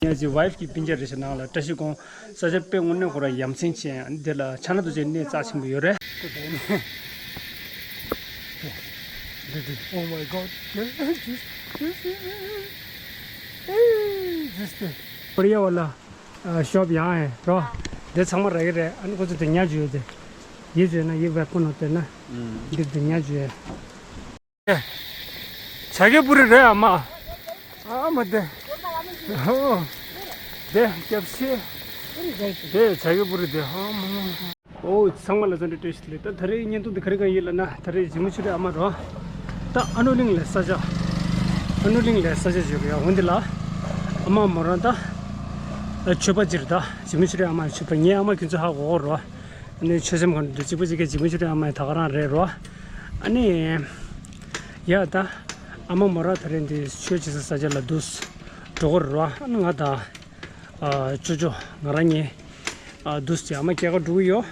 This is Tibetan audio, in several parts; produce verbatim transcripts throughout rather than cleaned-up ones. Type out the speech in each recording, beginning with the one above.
ངའི་ཅིག་ཝའིཕ་གི་སྤུན་ཀྱག་རེད་ཤག། ནང་ལ་བཀྲ་ཤིས་སྒང་ས་ཆ་དཔེ་དངོས་གནས་ཁོ་རང་ཡ་མཚན་ཆེ། ཨ་ནི་དེ་ལ་ཕྱག་ན་རྡོ་རྗེ་གནས་རྩ་ཆེན་པོ་ཡོད་རེད། Oh my God. This, this, this, this. Hey, this thing. बढ़िया वाला, अ, शॉप यहाँ है, रॉ। དེ་ཚང་མ་རག་གི་རེད། ཨ་ནི་ཁོ་ཚོ་དེ་ཉར་རྒྱུ་ཡོད་དེ། ये जो है ना, ये वेपन होते हैं ना। हम्म। འདི་དེ་ཉར་རྒྱུ་ཡོད། བྱ་རྒོད་པུ་རི་རེད་ཨ་མ། ཨ་མ་དེ། ཨོ། དེ་སྐྱབས་ཤེས། དེ་བྱ་རྒོད་པུ་རི་དེ། ཨ་མ་མ། ཨོ་ཚང་མ་ལ་འཚམས་འདྲི་བཀྲ་ཤིས་བདེ་ལེགས། ད་ད་རེས་བརྙན་ཐུང་འདི་ག་རེ་གང་ཡིན་ལབ་ན། ད་རེས་འཇིགས་མེད་ཆོས་སྒྲོན་ཨ་མ་རོ། ད་ཨ་ནུ་གླིང་ལ་ས་ཆ། ཨ་ནུ་གླིང་ལ་ས་ཆ་བརྗོད་ཀྱི་ཡོད། འོན་ཏེ་ལ། ཨ་མ་མོ་རང་ད། ཆོས་པ་ཅིག་རེད། ད་འཇིགས་མེད་ཆོས་སྒྲོན་ཨ་མ་ཆོས་པ། ངའི་ཨ་མ་ཁྱོད་ཚོ་ཧ་གོ་གོ་རོ། ཨ་ནི་ཆོས་སེམས་གང་འདུག་གཅིག་པ་གཅིག་གི་འཇིགས་མེད་ཆོས་སྒྲོན་ཨ་མ་ཡི་ད་ག་རང་རེད་རོ། ཨ་ནི། ཡ་ད། ཨ་མ་མོ་རང་ད་རེས་འདི་ཆོས་བྱེད་ས་ས་ཆ་ལ་འདུག་འགྲོ་གི་རེད་རོ། ཨ་ནི་ང་དང་། ཨ་ཅོ་ཅོ་ང་རང་གཉིས། ཨ་འདུག་སེ་ཨ་མ་སྐྱེལ་ག་འགྲོ་གི་ཡོད།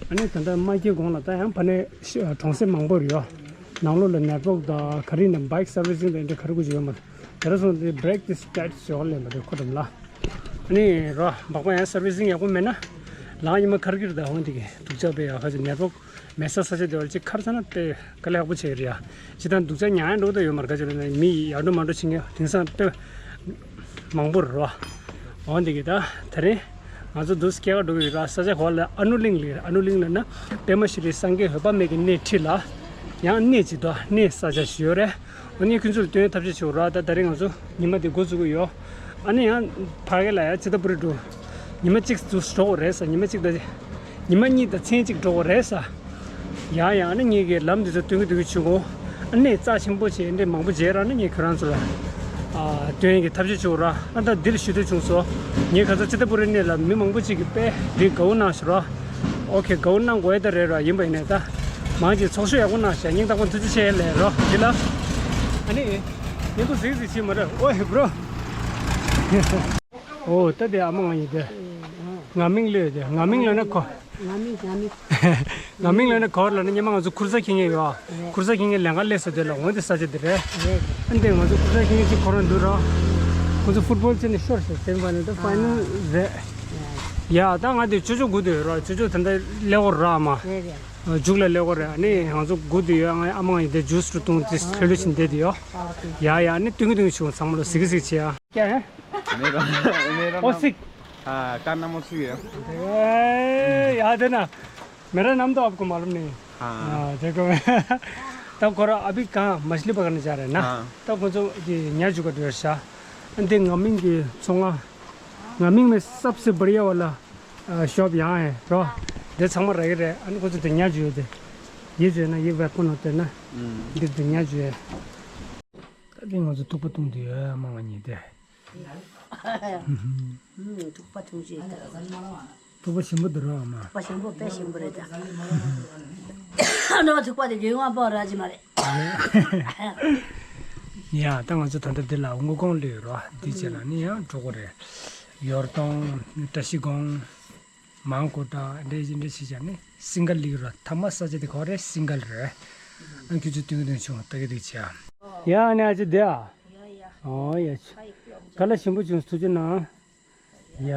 ཨ་ནི་ད་ལྟ་མ་སྐྱེལ་གོང་ལ་ད་ཡང་ཕ་ནས་ཤི་གྲོང་གསེབ་མང་པོ་རེད་ཡོད། ནང་ལོགས་ལ་ནེཊ་ཝོག་དང་ག་རེ་ཡིན་ན་བྷའིཀ་སར་ཝི་སིང་དང་འདི་ག་རེ་དགོས་ཀྱི་ཡོད་མ་རེད། དེ་ར་སོང་དེ་བྷེ་རེག་དེ་སི་ཀེ་ཊི་ཟེར་བ་ལེན་པ་དེ་ཁོ་འགྲམ་ལ། ཨ་ནི་རོ་སྦག་སྦག་ཡང་སར་ཝི་སིང་ཡག་པོ་མེད་ན། ལང་ཉི་མ་ཁར་གིར་ད་འོང་དེ་གི་སྡུག་ཅག་པའི་ཡ་ཁ་ཅིག་ནེཊ་ཝོག་མེད་ས་ས་ཆ་དེ་བ་ཅིག་ཁར་ཚ་ན་དཔེ་དཀའ་ལས་ཁག་པོ་བྱེད་ཀྱི་རེད་ཡ། ཅི་ད་སྡུག་ཅག་ཉག་ཡང་འགྲོ་ད་ཡོད་མ་རེད། ག་ཅི་ལ་ན་མི་ཡར་འགྲོ་མར་འགྲོ་བྱེད་མཁན་དེང་སང་དཔེ་མང་པོ་རེད་རོ། འོང་དེ་གི་ད་ད་རེས་ང་ཚོ་འདུག་སེ་སྐྱེལ་ག་འགྲོ་གི་ཡོད་ར། ས་ཆ་ག་བ་ལ། ཨ་ནུ་གླིང་ལ། ཨ་ནུ་གླིང་ལ་ན་པདྨ་ཤྲི་སངས་རྒྱས་འོད་དཔག་མེད་ཀྱི་གནས་འཁྲིས་ལ། ཡང་གནས་ཅིག་འདུག་གནས་ས་ཆ་ཞིག་ཡོད་རེད། ཨ་ནི་ཁྱོད་ཚོ་ལ་སྟོན་ཐབས་ཤེས་བྱེད་རོགས། ད་ད་རེས་ང་ཚོ་ཉི་མ་འདི་འགོ་བཙུགས་ཀྱི་ཡོད། ཨ་ནི་ཡང་ཕ་གི་ལ་ཡ་ཙི་ཏྲ་པུ་རི་འགྲོ། ཉི་མ་གཅིག་འདུག་སེ་འགྲོ་དགོས་རེད་ཟེར། ཉི་མ་གཅིག་དང་། ཉི་མ་གཉིས་དང་མཚན་གཅིག་འགྲོ་དགོས་རེད་ཟེར། ཡང་ཡང་ཨ་ནི་ངེད་ཀྱི་ལམ་འདི་ཚོ་སྟོན་གི་སྟོན་གི་བྱེད་དགོས། ཨ་ནི་རྩ་ཆེན་པོ་བྱས་འདྲ་མང་པོ་བྱས་ར། ཨ་ནི་ངས་ཁྱོད་རང་ཚོ་ལ་ཨ་སྟོན་གྱི་ཐབས་ཤེས་བྱེད་རོགས། ཨ་ད་འདིར་ཞུ་འདོད་བྱུང་སོང་། ངས་ཁ་སང་ཙི་ཏྲ་པུ་རི་གནས་ལ་མི་མང་པོ་ཅིག་གིས་དཔེ་འདི་དགའ་བོ་གནང་ཞིག་རོགས། ཨོ་ཁེ། དགའ་བོ་གནང་དགོས་ཡ་ད་རེད་ར། ཡིན་པ་ཡིན་ནའི་ད་མང་ཅིག་ཚོགས་ཞུགས་ཡག་པོ་གནང་ཤག་སྙིང་ཐག་པ་ཐུགས་རྗེ་ཆེ་ལབ་རོགས། འདི་ལ་ཨ་ནི་ཡིན་དུ་གཟིགས་གཟིགས་བྱེད་མ་རེད། ཨོ་ཧེ་བྷྲོ། ཨོ་ད་དེ་ཨ་མ་ང་ཡིན་དེ། ང་མིང་ལོས་དེ། ང་མིང་ལོས་ན་ཁོ། ང་མིང་། ང་མིང་། ང་མིང་ལོས་ན་ཁོ་ལ་ནི་ཉི་མ་ང་ཚོ་ཁུར་ས་ཁྱེར་མཁན་ཡོད། རེད། ཁུར་ས་ཁྱེར་མཁན་ལས་ཀ་ལས་ས་དེ་ལ་འོང་དེ་ས་ཆ་དེ་རེད། རེད། ཨ་འདི་ང་ཚོ་ཁུར་ས་ཁྱེར་མཁན་ཅིག་ཁོ་རང་འདུག་ར། ཁོ་ཚོ་ཕུཊ་བོལ་ཆེ་ནི་ཤོར་ཤོར་སེམས་པ་ནི་ད་ཕ་ནལ་རེད། ཡ་ད་ང་དེ་ཅོ་ཅོ་སྒུག་དེ་ཡོད་ར། ཅོ་ཅོ་ད་ལྟ་སླེབས་ཡོད་ར་ཨ་མ། རེད་རེད། མཇུག་ལ་སླེབས་ཡོད་རེད། ཨ་ནི་ང་ཚོ་སྒུག་དེ་ཡོད། ང་ཨ་མ་ང་ཡིན་དེ་ཇུས་རུ་བཏུང་དེ་ལྷོད་ལྷོད་བྱས་བསྡད་དེ་ཡོད། ཡ་ཡ་ཨ་ནི་སྟོན་གི་སྟོན་གི་བྱུང་། ཚང་མ་ལ་གཟིགས་གི་གཟིགས་བྱེད་ཡ། क्या है? मेरा, मेरा ओ नाम सिख। हाँ, का नाम ओ सिख है। ए, याद है ना? मेरा नाम तो आपको मालूम नहीं है। हाँ। हाँ, देखो। तब करो, अभी कहाँ मछली पकड़ने जा रहे हैं ना? हाँ। तब कुछ ये न्या चुका दो सा। अंते ང་མིང་གི་ཚོང་ང་། ང་མིང་में सबसे बढ़िया वाला, अ, शॉप यहाँ है, रो। དེ་ཚང་མ་རག་གི་རེད། ཨ་ནི་ཁོ་ཚོ་དེ་ཉར་རྒྱུ་ཡོད་དེ། ये जो है ना, ये वेपन होते हैं ना। हम्म। འདི་དེ་ཉར་རྒྱུ་ཡོད། ད་དེ་ང་ཚོ་ཐུག་པ་བཏུང་དུས་ཡོད་ཨ་མ་ང་གཉིས་དེ། ཐུག་པ་ཐུག་ཅིག་ཐུག་པ་ཞིམ་པོ་འདུག་རོ་ཨ་མ། ཐུག་པ་ཞིམ་པོ་དཔེ་ཞིམ་པོ་རེད་ད། ཨ་ནོ་ཐུག་པ་དེ་རྒྱུས་མངའ་པོ་ར་ཅི་མ་རེད། ཡ་ད་ང་ཚོ་ད་ལྟ་འདི་ལ་དངུལ་གང་ལོས་རོ། འདི་བྱས་ལ་ནི་ཡང་འགྲོ་གི་རེད། ཡོར་ཏོང་། བཀྲ་ཤིས་སྒང་། མང་གོ་ཏྲ་འདྲེ་འདྲེ་ཞིག་བྱས་ནས་སིང་གལ་ལིག་ར། ཐ་མ་ས་ཆ་དེ་ག་རེ་སིང་གལ་རེད། ཨ་ཁྱོད་ཚོ་སྟོན་གི་སྟོན་བྱུང་ལྟ་གི་འདུག་ཅེ། ཡ་ཨ་ནི་ཨ་ཅེ་དེ་ཨ། ཨོ་ཡ་ཆུ། ག་ལ་ཞིམ་པོ་བྱུང་། ཐུགས་རྗེ་གནང་། ཡ་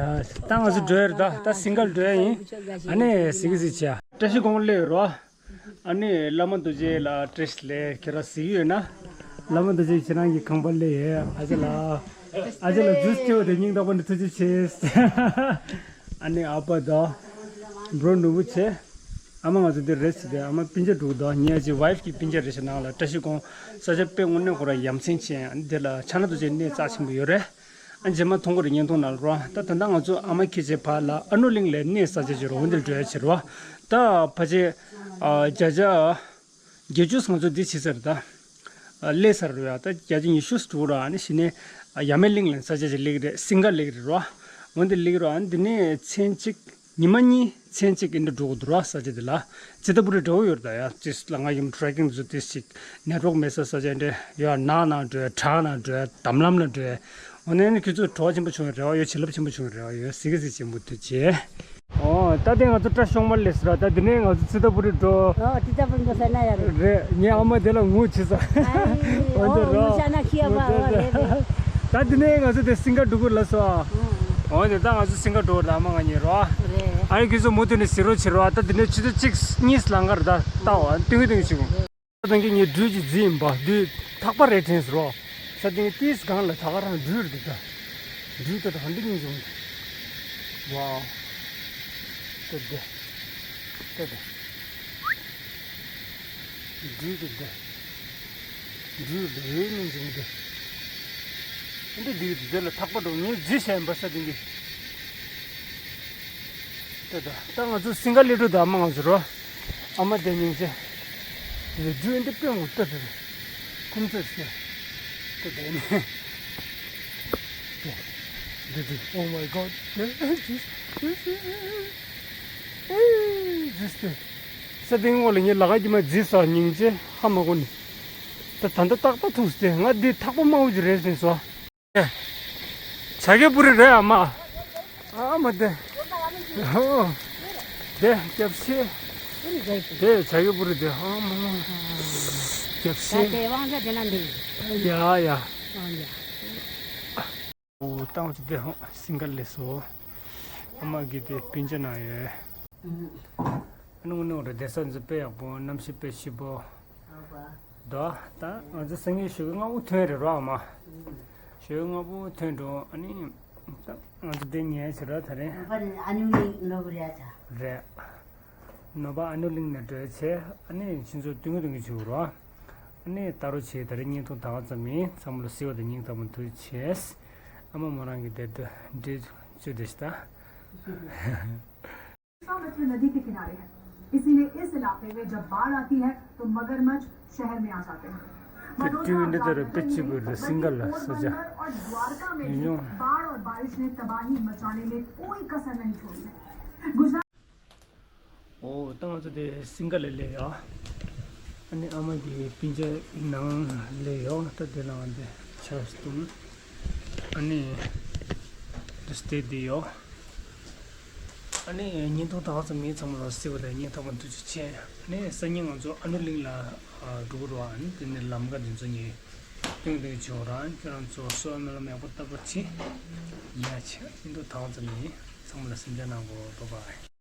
ད་ང་ཚོ་འགྲོ་ཡ་རེད་ད། ད་སིང་གལ་འགྲོ་ཡ་ཡིན། ཨ་ནི་གཟིགས་གི་གཟིགས་ཅེ། བཀྲ་ཤིས་སྒང་སླེབས་ཡོད་རོ། ཨ་ནི་བླ་མ་རྡོ་རྗེ་ལ་བཀྲ་ཤིས་བདེ་ལེགས། ཁྱེད་རང་གཟིགས་ཡོད་ན། བླ་མ་རྡོ་རྗེ་ཁྱེད་རང་གི་ཁང་པ་སླེབས་ཡོད། ཨ་ཅེ་ལ། ཨ་ཅེ་ལ་ཇུས་སྟེར་བ་དེ་སྙིང་ཐག་པ་ནས་ཐུགས་རྗེ་ཆེ། ཨ་ནི་ཨ་ཕ་དང་། བྲོ་ནོར་བུ་ཆེ། ཨ་མ་ང་ཚོ་འདིར་རེད་ཟེར་ཏེ་ཨ་མ་སྤུན་ཀྱག་འགྲོ་གི་འདུག་ངའི་ཅིག་ཝའིཕ་གི་སྤུན་ཀྱག་རེད་ཤག། ནང་ལ་བཀྲ་ཤིས་སྒང་ས་ཆ་དཔེ་དངོས་གནས་ཁོ་རང་ཡ་མཚན་ཆེ། ཨ་ནི་དེ་ལ་ཕྱག་ན་རྡོ་རྗེ་གནས་རྩ་ཆེན་པོ་ཡོད་རེད། ཨ་རྗེས་མ་མཐོང་གི་རེད། བརྙན་ཐུང་ནང་ལ་རོ། ད་ད་ལྟ་ང་ཚོ་ཨ་མ་ཁྱེར་བྱས་ཕར་ལ་ཨ་ནུ་གླིང་ལ་གནས་ས་ཆ་ཅིག་རོ། འོ་འདིར་འགྲོ་ཡ་བྱེད་རོ། ད་ཕལ་ཆེར་ཨ་བརྒྱ་ཆ་བརྒྱད་ཅུ་ང་ཚོ་འདི་བྱེད་ས་རེད་ད། ཨ་སླེབས་ས་རེད་ཡ། ད་བརྒྱ་ཆ་ཉི་ཤུ་ཙམ་འགྲོ་ར། ཨ་ནི་གཞི་ནས་ཨ་ཡ་མེད་གླིང་ལ་ས་ཆ་ཅིག་སླེབས་ཀྱི་རེད། སིང་གལ་སླེབས་ཀྱི་རེད་རོ། འོ་འདི་སླེབས་ཀྱི་རོ། ཨ་ནི་འདི་ནས་མཚན་གཅིག་ཉི་མ་གཉིས་མཚན་གཅིག་ཨིན་འདྲ་འགྲོ་དགོས་འདུག་ར། ས་ཆ་འདི་ལ་ཙི་ཏྲ་པུ་རི་འདྲ་བོ་ཡོད་རེད་ད་ཡ། ཅིས་ལ་ང་ཡུམ་ཊེ་རེ་ཀིང་འདི་ཚོ་ཏིས་ཅིག་ནེཊ་ཝོག་མེད་ས་ས་ཆ་འདི་ཡོད། ནགས་ནང་འགྲོ་ཡ། བྲག་ནང་འགྲོ་ཡ། འདམ་ལམ་ལ་འགྲོ་ཡ། འོ་ན་ནི་ཁྱོད་ཚོ་བྲོ་བ་ཆེན་པོ་བྱུང་བའི་རེ་བ་ཡོད། བྱིན་རླབས་ཆེན་པོ་བྱུང་བའི་རེ་བ་ཡོད། གཟིགས་གི་གཟིགས་ཆེན་པོ་ཐུགས་རྗེ་ཆེ། ཨོ་ད་དེ་ང་ཚོ་བཀྲ་ཤིས་སྒང་མར་སླེབས་སོང་ར། ད་འདི་ནས་ང་ཚོ་ཙི་ཏྲ་པུ་རི་འགྲོ། ཨོ་ཙི་ཏྲ་པུ་རི་འགྲོ་ས་ན་ཡ་རེད། རེད། ངའི་ཨ་མ་དེ་ལ་ངུ་བྱེད་ས། ཨ་ནི་འོ་འདི་ཨོ་ར། ངུ་ས་ན་ཁྱི་ཨ་མ་ཨོ་རེད་རེད། ད་འདི་ནས་ང་ཚོ་དེ་སིང་ག་འགྲོ་གི་ལ་སོ། འོ་དེ་ད་ང་ཚོ་སིང་ག་འགྲོ་ལ་མ་ང་གཉིས་རོ། རེད། ཨ་རེ་ཁྱེད་ཚོ་མུ་མཐུད་ནས་གཟིགས་རོགས་བྱེད་རོགས། ད་འདི་ནས་ཆུ་ཚོད་གཅིག་གཉིས་ལང་གར་ད་ལྟ་བ་ཏིང་ངེ་ཏིང་ཞིག་ས་སྟེང་གི་ངའི་སྦྲུལ་གྱི་རྫི་ཡིན་པ་འདི་ཐག་པ་རེད་དྲན་ཟེར་རོ། ས་སྟེང་གི་ཏིས་སྒང་ལ་ད་ག་རང་སྦྲུལ་འདུག་ད། སྦྲུལ་ད་ད་འདི་གཉིས་བྱུང་། ཝའོ། ད་དེ། ད་དེ། སྦྲུལ་དེ་དེ། སྦྲུལ་དེ་འོད་སྙིང་རྗེ་མོ་དེ། འདི་འདི་འདི་ལ་ཐག་པ་འགྲོ་ངས་རྫི་བྱས་ཡིན་པ་ས་དེ་གི། ད་ད་ད་ང་ཚོ་སིང་ག་ལི་ཏུ་ད་མ་ང་ཚོ་རོ། ཨ་མ་དེ་སྙིང་རྗེ། དེ་སྦྲུལ་འདི་དཔོན་ངོ་ལྟ་དེ། ཁུམ་ཚོད་ཟེར། ད་དེ་ནི། དེ་དེ་Oh my God. This thing. ས་སྟེང་འོག་ལ་ངའི་ལག་ག་གྱི་མ་རྫི་ས་སྙིང་རྗེ་ཧ་མ་གོ་ནི། ད་ད་ལྟ་ཏག་ཏག་ཐུག་སྟེ་ང་འདི་ཐག་པ་དམར་པོ་ཅིག་རེད་ཟེར་སོ། བྱ་རྒྱལ་པོ་རི་རེད་ཨ་མ། ཨ་མ་དེ། ཨོ། དེ་སྐྱབས་ཤེ། དེ་བྱ་རྒྱལ་པོ་རི་དེ་ཨ་མ། སྐྱབས་ཤེ། ད་དེ་དབང་ཆ་དེ་ན་འདུག་ཡ་ཡ། ཨང་ཡ། ཨོ་ཏང་ཅི་དེ་ཧོ་སིང་ག་ལེ་སོ། ཨ་མ་གི་དེ་སྤུན་ཆ་ན་ཡོད། ཨ་ནུ་ནུ་རེ་བསྡད་ས་འཛི་དཔེ་ཡག་པོ་གནམ་གཤིས་དཔེ་སྐྱིད་པོ། ད་ད་ང་ཚོ་སང་ཉིན་ཞོགས་ཀས་སྔ་པོ་ཐོན་རེད་རོགས་ཨ་མ། ཞོགས་ཀས་སྔ་པོ་ཐོན་འགྲོ་ཨ་ནི། ད་ང་ཚོ་དེ་ཉལ་བྱེད་རོགས་ད་རེད། ཨ་ནུ་ནི་ནོར་བུ་རེད་ད། རེད། ནོར་བུ་ཨ་ནུ་གླིང་ནས་འགྲོ་བྱས་ཨ་ནི་ཁྱེད་ཚོ་སྟོན་གི་སྟོན་གི་བྱེད་དགོས་རོགས། ཨ་ནི་ལྟ་རོགས་བྱེད་ད་རེས་བརྙན་ཐུང་ད་ག་ཙམ་ཡིན། ཚང་མ་ལ་གཟིགས་པ་དང་སྙིང་ཐག་པ་ནས་ཐུགས་རྗེ་ཆེ། ཨ་མ་མོ་རང་གི་དེར་དུ་འདྲེ་བཅུ་དེ་ཞིག་ད། विश्वामित्र नदी के किनारे है, इसीलिए इस इलाके में जब बाढ़ आती है तो मगरमच्छ शहर में आ जाते हैं। དེ་སྤྲེའུ་འདི་ལྟར་དཔེ་སྐྱིད་པོ་རེད། སིང་ག་ལ་ས་ཆ། ཡིན་ཡང་། बाढ़ और बारिश ने तबाही मचाने में कोई कसर नहीं छोड़ी है। गुजरात ཨོ་ད་ང་ཚོ་དེ་སིང་ག་ལ་སླེབས་ཡོད། ཨ་ནི་ཨ་མ་གི་སྤུན་ཆ་ནང་སླེབས་ཡོད། ད་དེ་ལ་ང་འདི་ཆབ་བཏུང་། ཨ་ནི་འདི་སྟེགས་འདི་ཡོད། ཨ་ནི་བརྙན་ཐུང་ད་ག་ཙམ་ངའི་ཚང་མ་ལ་གཟིགས་པ་དང་སྙིང་ཐག་པ་ཐུགས་རྗེ་ཆེ། ཨ་ནི་སང་ཉིན་ང་ཚོ་ཨ་ནུ་གླིང་ལ་འགྲོ་གི་རེད་པ། ཨ་ནི་དེ་ནས་ལམ་ཁ་འདི་ཚོ་ངས་སྟོན་སྟོན་བྱེད་རོགས། ཁྱོད་རང་ཚོ་གསོལ་བ་སྨོན་ལམ་ཡག་པོ་བཏབ་པར་གྱིས། ཡ་ཆེ་བརྙན་ཐུང་ད་ག་ཙམ་ཡིན། ཚང་མ་ལ་གཟིམ་འཇག་གནང་གོ། བྷའི་བྷའི།